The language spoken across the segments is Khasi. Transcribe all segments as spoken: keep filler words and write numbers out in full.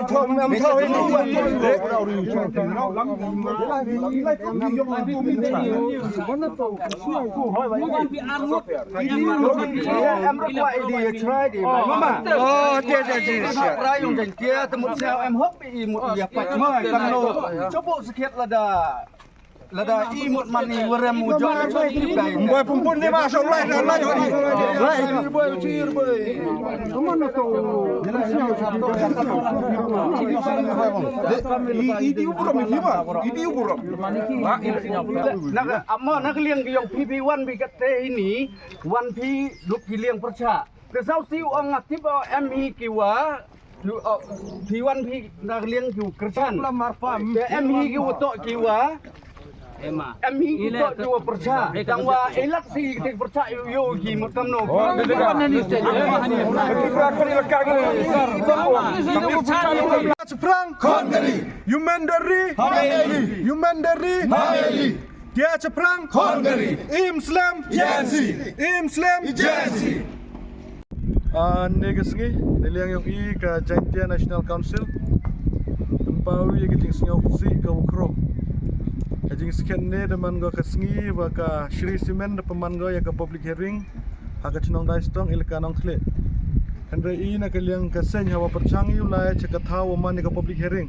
Thom em thom em. Em rek wa i di ya chrai di. Mama. Oh, dia dia dia. Rai yung jan dia temut siau em hok i mut ya pat. Mama kamno. Coba sikit lada. Lada i mut man i werem u jong i dai. Boy pumpun ni ma so lai lai lai. Lai. I i di u burom i ma. I di u burom. Nak amma nak liang ki yong P P one bi kat te ini. Wan phi duk ki liang percha. Ke sau siu ong nga tip em hi ki wa. Phi wan phi na liang ki wa kerchan. Ke em hi ki wa tok ki wa. Em hi ki tok ki wa percha. Tang wa elat si ki percha yo yo ki mut kamno. Chaprang. Khon kari. Human dari. Hameli. Human dari. Hameli. Tia chaprang. Khon kari. Im slem. Jen si. Im slem. Jen si. Ah, ne ka sngi, ne liang yong i ka Jaintia National Council. Pynpaw i ka jingsngew si ka wa khro. Ka jingskhet ne da man go ka sngi wa ka Shree Cement da pynman go ya ka public hearing. Ha ka chnong Daistong ilaka Nongkhleh. Hynrei i na ka liang ka seng ha wa pyrchang i u lai cha ka thaw wa man ya ka public hearing.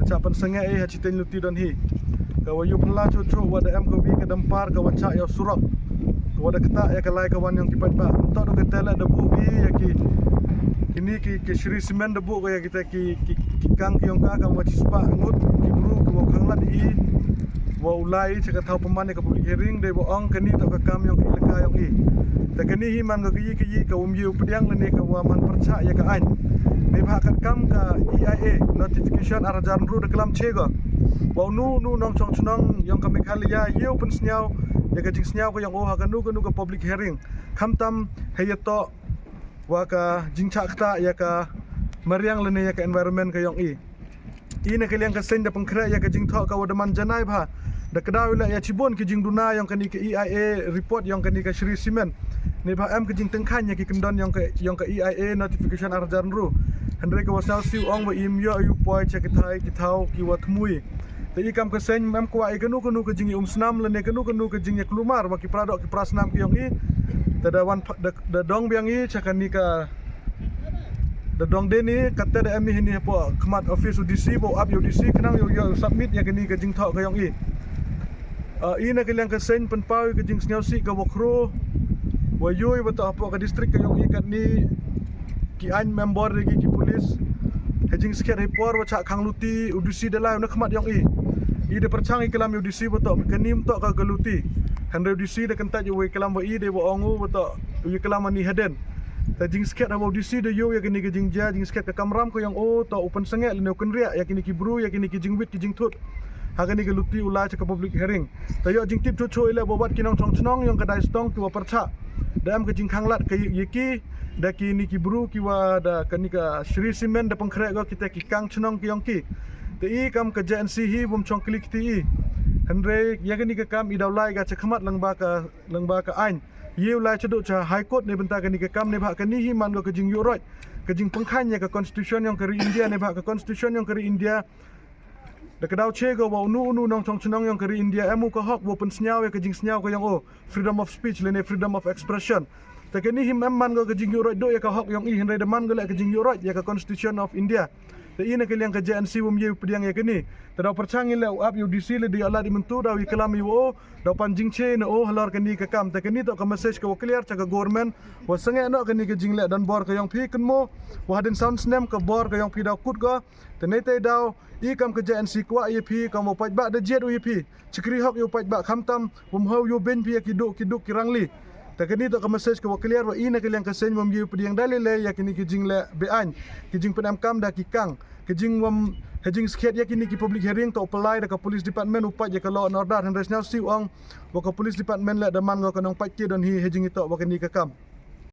Da cha pynsngew i ha chiteng luti don hi. Ka wa yu pynla chu chu wa da em ka wi ka dampar ka wa cha ya surok. Ka wa da kata ya ka lai ka wan yong ki pat ba. Ntok do ka tela da bu bi ya ki kini ki ki Shree Cement da bu ka ya kita ki ki ki kang ki yong ka ka wa chispa ngut ki bru ki wa khang lat i wa u lai cha ka thaw pynman ya ka public hearing de wa ong kani to ka kam yong ki ilaka yong i. Ta kani hi man ka yi ka yi ka um yi u pdiang ne ka wa man percha ya ka ain. Ne ba kat kam ka E I A notification ar hajar ru da klam che go. Wa nu nu nong chong chnong yong ka Meghalaya yow pynsngew ya ka jingsngew ka yong o ha ka nu ka nu ka public hearing. Kham tam he ya to wa ka jingchak kta ya ka mariang lane ya ka environment ka yong i. I na ka liang ka seng da pengkhreh ya ka jingthoh ka wa da man janai bha. Da kdaw ila ya chibun ki jingduna yong kani ka E I A report yong kani ka Shree Cement. Ne bha em ka jingtengkhan ya ki kendon yong ka yong ka E I A notification ar hajar ru. Hynrei ka wa sngew siu ong wa im yo yu poi cha ki thai ki thaw ki wa thmui. Te i kam ka seng em kwah i kanu kanu ka jing i um snam lane kanu kanu ka jing ya klumar wa ki pradok ki prasnam ki yong i. Te da wan da dong biang i cha kani ka da dong de ni kate da em i hini hapo khmat office u D C bo ap yo D C khnang yo yo submit ya kani ka jingthoh ka yong i. I na ka liang ka seng pynpaw i ka jingsngew si ka wa khro wa yo i wa to hapo ka district ka yong i kat ni ki ain member de ki ki police. He jingskhet he por wa cha khang luti u D C da lai na khmat yong i. I da pyrchang i klam u D C wa to ka nim to ka ka luti. Hynrei u D C da kynta i wa klam wa i de wa ong u wa to u klam ani haden. Ta jingskhet ha wa u D C da yo ya kini ki jingjia jingskhet ka kamram ka yong o to u pynsngew lane u kynriah ya kini ki bru ya kini ki jingwit ki jingthut. Ha kani ka luti u lai cha ka public hearing. Ta yo jingtip chu chu i le wa wat ki nong chong chnong yong ka Daistong ki wa percha. Da em ka jingkhang lat ka ya ki da kini ki bru ki wa da kani ka Shree Cement da pengkhreh go kita ki kang chnong ki yong ki. Te i kam ka J N C hi bum chong klik ti i. Hynrei ya kani ka kam i daw lai ka cha khmat lang ba ka lang ba ka ain. Ye u lai cha do cha High Court ne bynta kani ka kam ne ba kani hi man go ka jing yu roi. Ka jing pengkhan ya ka constitution yong ka ri India ne ba ka constitution yong ka ri India. Da ka daw che go wa unu unu nong chong chnong yong ka ri India em u ka hok wa pynsngew ya ka jingsngew ka yong o. Freedom of speech lane freedom of expression. Ta kani hi em man go ka jing yu roi do ya ka hok yong i hynrei da man go le ka jing yu roi ya ka constitution of India. Ta i na ka liang ka J N C wum ye u pdiang ya kani. Ta daw pyrchang i le u ap ya u D C le di ya lad i myntu daw i klam i wa o. Daw pan jingche na o halor kani ka kam. Ta kani to ka message ka wa clear cha ka government. Wa sangeh no kani ka jingle don bor ka yong phi kynmo. Wa hadin sound snem ka bor ka yong phi daw kut go. Ta nei te daw i kam ka J N C kwah ya phi kam wa pait ba da jet u ya phi. Chikri hok yu pait ba kham tam wum hau yu ben phi ya ki duk ki duk ki rangli. Ta kani to ka message ka wa clear wa i na ka liang ka seng wum yu pdiang da le le ya kini ki jingle be ain. Ki jing pynem kam da ki kang. Ka jing wam ha jing skhet ya kini ki public hearing to palai da ka police department u pait ya ka law and order hynrei sngau siu ong wa ka police department le da man go ka nong pait ki don hi ha jing i to wa kani ka kam.